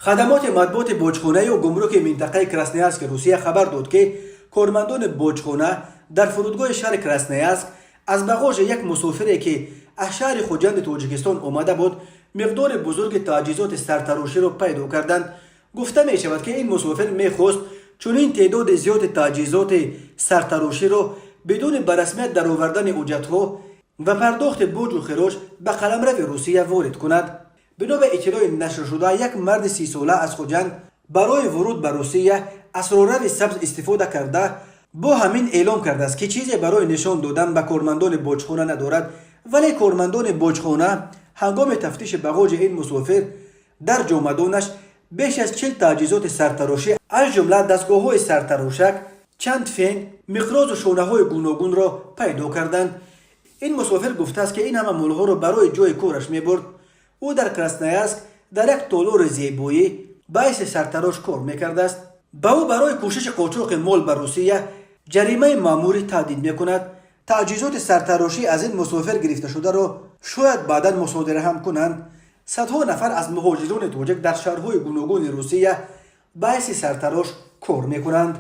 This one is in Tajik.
Хадамоти матбуоти боҷхонаю гумруки минтақаи Красноярски Русия хабар дод, ки кормандони боҷхона дар фурудгоҳи шаҳри Красноярск аз бағожи як мусофире, ки аз шаҳри Хуҷанди Тоҷикистон омада буд, миқдори бузурги таҷҳизоти сартароширо пайдо карданд. Гуфта мешавад, ки ин мусофир мехост чунин теъдоди зиёди таҷҳизоти сартароширо бидуни ба расмият даровардани ҳуҷҷатҳо ва пардохти боҷу хироҷ ба қаламрави Русия ворид кунад. Бино ба иттилои нашршуда, як марди 30-сола аз Хуҷанд барои вуруд ба Русия аз роҳрави сабз истифода карда, бо ҳамин эълом кардааст, ки чизе барои нишон додан ба кормандони боҷхона надорад. Вале кормандони боҷхона ҳангоми тафтиши бағоҷи ин мусофир дар ҷомадонаш беш аз 40 таҷҳизоти сартарошӣ, аз ҷумла дастгоҳҳои сартарошак, чанд фен, миқрозу шонаҳои гуногунро пайдо карданд. Ин мусофир гуфтааст, ки ин ҳама молҳоро барои ҷои кораш мебурд. Ӯ дар Красноярск дар як толори зебоӣ ба ҳайси сартарош кор мекардааст. Ба ӯ барои кӯшиши қочоқи мол ба Русия ҷаримаи маъмурӣ таҳдид мекунад. Таҷҳизоти сартарошӣ аз ин мусофир гирифташударо шояд баъдан мусодира ҳам кунанд. Садҳо нафар аз муҳоҷирони тоҷик дар шаҳрҳои гуногуни Русия ба ҳайси сартарош кор мекунанд.